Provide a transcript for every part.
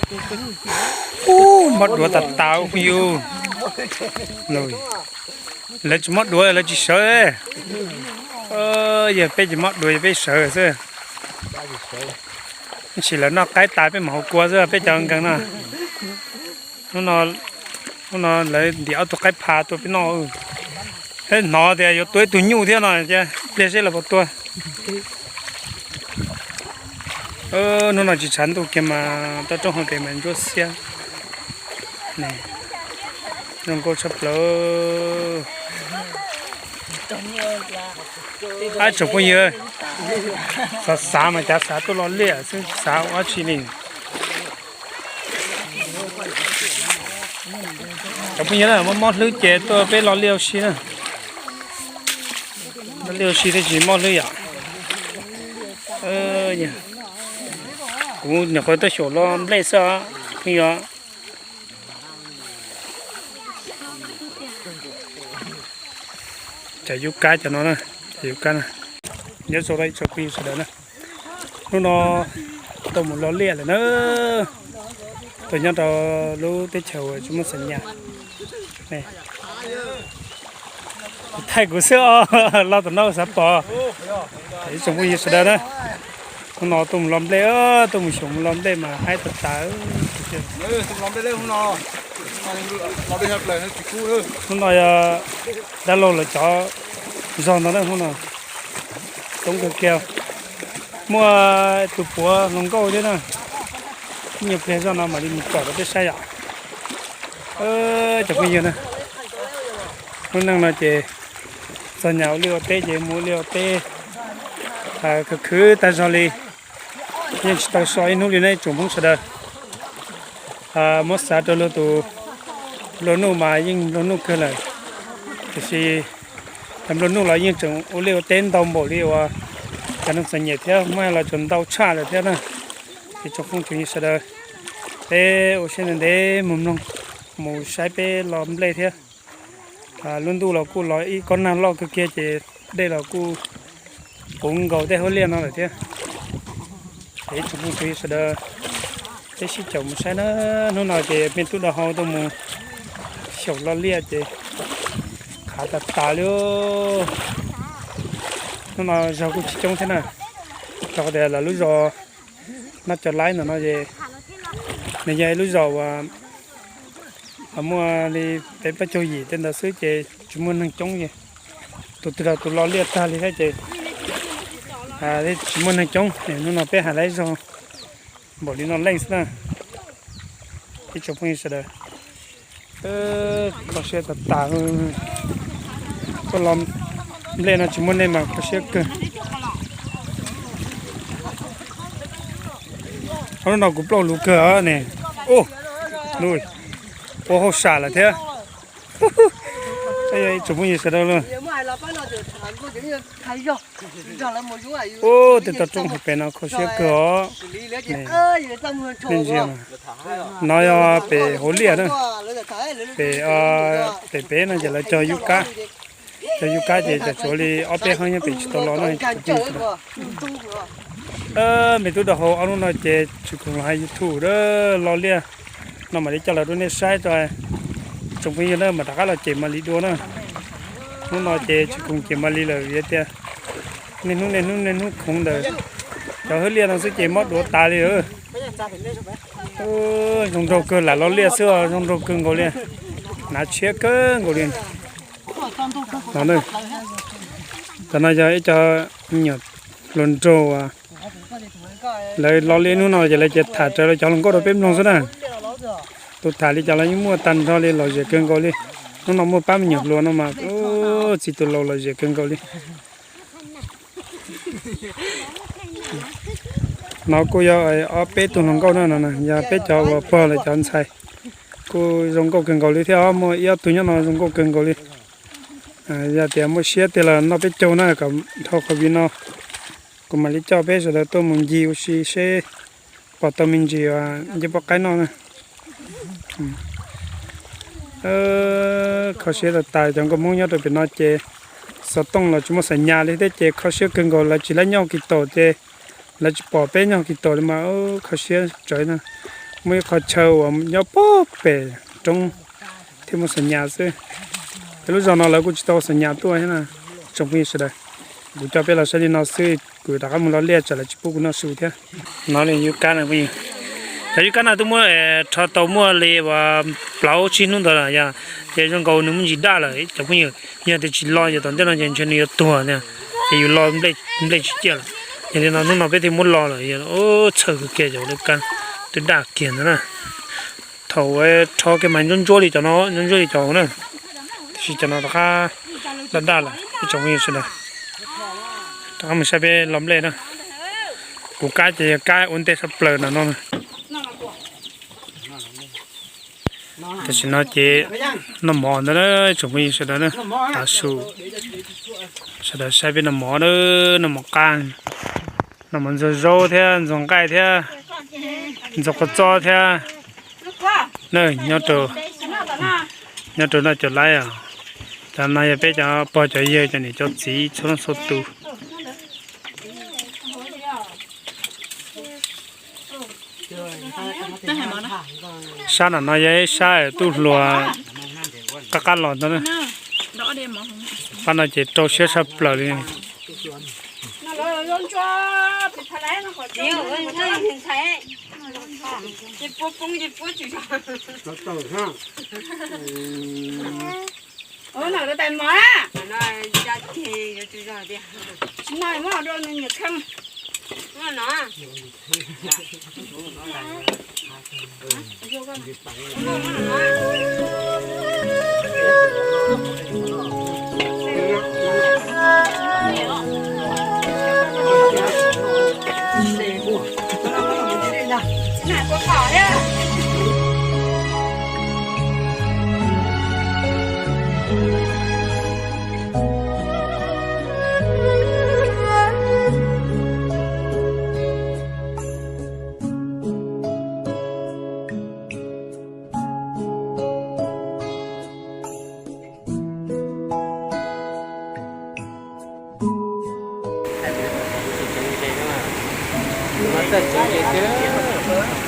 Ub, mob duav tas tas phooj ywg. Lawv tsis mob duav lawv tsis sawv. Yog peb tsis mob duav yog peb sawv xwb. Tab sis lawv noj qaib tas peb mam haus kua xwb peb cov nkees no. Hnub no lawv ntim ob tug qaib pha tua peb noj. Hnov tias yuav tua ib tug nyuj thiab no, pliag seb lawv puas tua. Hnub no tsis tshav ntuj kiag mas roob hauv pes mas ntsuab xiab. Zoo nkauj tshaj plaws. Ab tsoom phooj ywg, xav xav mas cav xav tuaj lo liaj xwb, xav ua dab tsi li. Cov phooj ywg na, mob mob hlwb ces tuaj peb lo liaj ua si na. Lo liaj ua si thiaj tsis mob hlwb yom. Kuv nyuam qhuav tuaj xyaum lo nplej xwb os phooj ywg. Cov yub kab cov no na, cov yub kab na. Nyob zoo rau ib tsoom phooj ywg sawv daws na. Hnub no tuaj mus lo liaj lawm na. Tuaj nyob rau lub teb chaws uas tsis muaj xas nyas. Thaij kuv xwb os, lo tom no xav pom. Ib tsoom phooj ywg sawv daws na, hnub no tuaj mus lo nplej, tuaj mus xyaum mus lo nplej mas haib tas tas. Hnub no yog dab laug lawv cov zog ntag na, hnub no coob kawg kiag. Muaj tus puav hluas nkauj thiab na, ib nyuag pliag zoj no mam li mus kom rau peb saib yom. Cov phooj ywg na, lub neej no ces txog nyam ua liaj ua teb ces mus ua liaj ua teb khwv khwv tag zog li, yeej tsis tau so ib hnub li na ib tsoom Hmoob sawv daws. Muab xav rau luag tus nplua nuj mas yeej nplua nuj kawg lawm, tiam sis cov nplua nuj los yeej tseem ua liaj ua teb ntau npaum li uas cov neeg txom nyem thiab, muaj los tseem ntau tshaj lawm thiab na. Ces tsoom phooj tsoom ywg sawv daws, peb ua siab ntev ntev mus mloog, mus saib peb lo nplej thiab. Lub ntuj los kuj los ib kob nag loj kawg kiag ces dej los kuj puv nkaus tej hauv liaj no lawm thiab. Ces ib tsoom phooj ywg sawv daws, peb sib caum mus saib na. Hnub no ces me tub dau hau tuaj mus xyaum lo liaj ces qhav tas tas li. Hnub no zog kuj tsis coob thiab na, rau qhov tias lawv lub zos Nab Cov Laib ntawm no es nws yog ib lub zos uas muaj li peb plaub caug yim tej ntawd xwb ces tsis muaj neeg coob ces tus twg los tus lo liaj tag li thiab ces tsis muaj neeg coob. Hnub no peb hais laiv zog npaum li no leej xwb na. Ib tsoom phooj ywg sawv daws, kho siab tas tas. Tuaj lo nplej no tsis muaj nej mas kho siab kawg. Lub no kuv plaub lus kawg ne. Ua hauj sam lawm thiab. Ib tsoom phooj ywg sawv daws lauj, ua tej toj roob hauv pes no kho siab kawg os. Nej ntsia mas, no yog pem hauv liaj na, pem, pem peb no ces lawv cog yub kab, cog yub kab ces cov tsuav li ob peb hab nyob pem tsis tau los no. Me tub dau hau ob hnub no ces tsis khoom los hais YouTube a, lo liaj no mam li coj los rau nej saib tso. Tsoom phooj ywg na mas rov qab los cem Mas Lis dua na. Hnub no ces tsis khoom cem Mas Lis lawm vim tias niaj hnub niaj hnub niaj hnub khoov ntawm cov hauv liaj no xwb ces mob duav tas li. Zoo nraug kawg, lam lo liaj xwb os, zoo nraug kawg nkaus li, hnav tshiab kawg nkaus li. No, tam no yog ib co me nyuam hluas nraug, lawv lo liaj hnub no ces lawv cia tham raws li cov hluas nkauj rau peb mloog xwb na. Tus tham li cas los yeej muaj tag nrho li, lom zem kawg nkaus li. Hnub no muaj pab me nyuam hluas no mas txij tus laus lom zem kawg nkaus li. No kuj yog ob peb tug hluas nkauj na, no yog peb cov uas pog lawv cov ntxhais, kuj zoo nkauj kawg nkaus li thiab, muaj ib ob tug nyob no zoo nkauj kawg nkaus li. Yog tias muaj siab tiag los noj peb caug na kom dhau qhov vim no, kuv mam li coj peb sawv daws tuaj mus ncig ua si seb pom tau me ntsis uas ncej puab qaib noj na. Kho siab tas tas, cov nkauj Hmoob nyob rau pem no ces xov tooj los tsis muaj xam nyas li thiab ces kho siab kawg nkaus, lawv tsis laib nyob kis taum ces lawv tsis pom peb nyob kis taum li mas kho siab tsawv na. Muaj ib qho chaw uas nyob pem roob thiab muaj xas nyas xwb. Peb lub zos no lawv kuj tsis tau xas nyas tuaj thiab na. Tsoom phooj ywg sawv daws, kuv coj peb los saib li no xwb, kuv rov qab mus lo liaj tsam lawv tsis pub kuv noj su thiab. No li yub kab no phooj ywg, cov yub kab no twb muab rho tau muaj li uas plaub tsib hnub ntawd lawm yog, ces zoo nkaus nws muaj ntsis daj lawm cov phooj ywg. Yog tias tsis lo ces tom ntej no ces ntshe nws yuav tuag na, ces yus lo nplej tsis ciaj lawm. Yog li no hnub no peb thiaj muab lo lawm, txhawj kawg kiag cov yub kab, twb daj kiag ntawd na. Thaum rho kiag mas ntsuab ntsuab li cov no, ntsuab ntsuab li cov na, tiam sis cov no rov qab daj daj lawm ib tsoom phooj ywg sawv daws. Rov qab mus saib peb lo nplej na. Kuv kab ces yog kab ua ntej sab plaws no no. Tam sim no ces noj mov ntawd na tsoom phooj ywg sawv daws na. Tav su sawv daws saib peb noj mov na, noj mov qab, noj mov ntxuag zaub thiab ntxuag nqaij thiab ntxuag qos txob thiab. Na, nyob rau noj cov laib os. Cov no yog peb cov pog cov yawg cov niam cov txiv txhua leej txhua tus. Sab no no yog ib sab tub hluas qab qab los ntag. Qab no ces rau siab tshaj plaws li.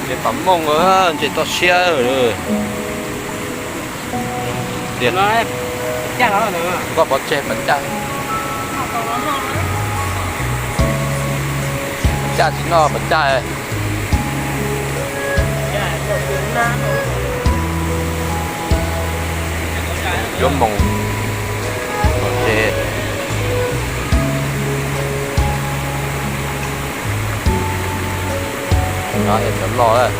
Ces pam mooj ntses toj siab. Tias koj pov tseg pam caj, pam caj tsis noj pam caj. Yuav moos, pov tseg. No yog cov loj.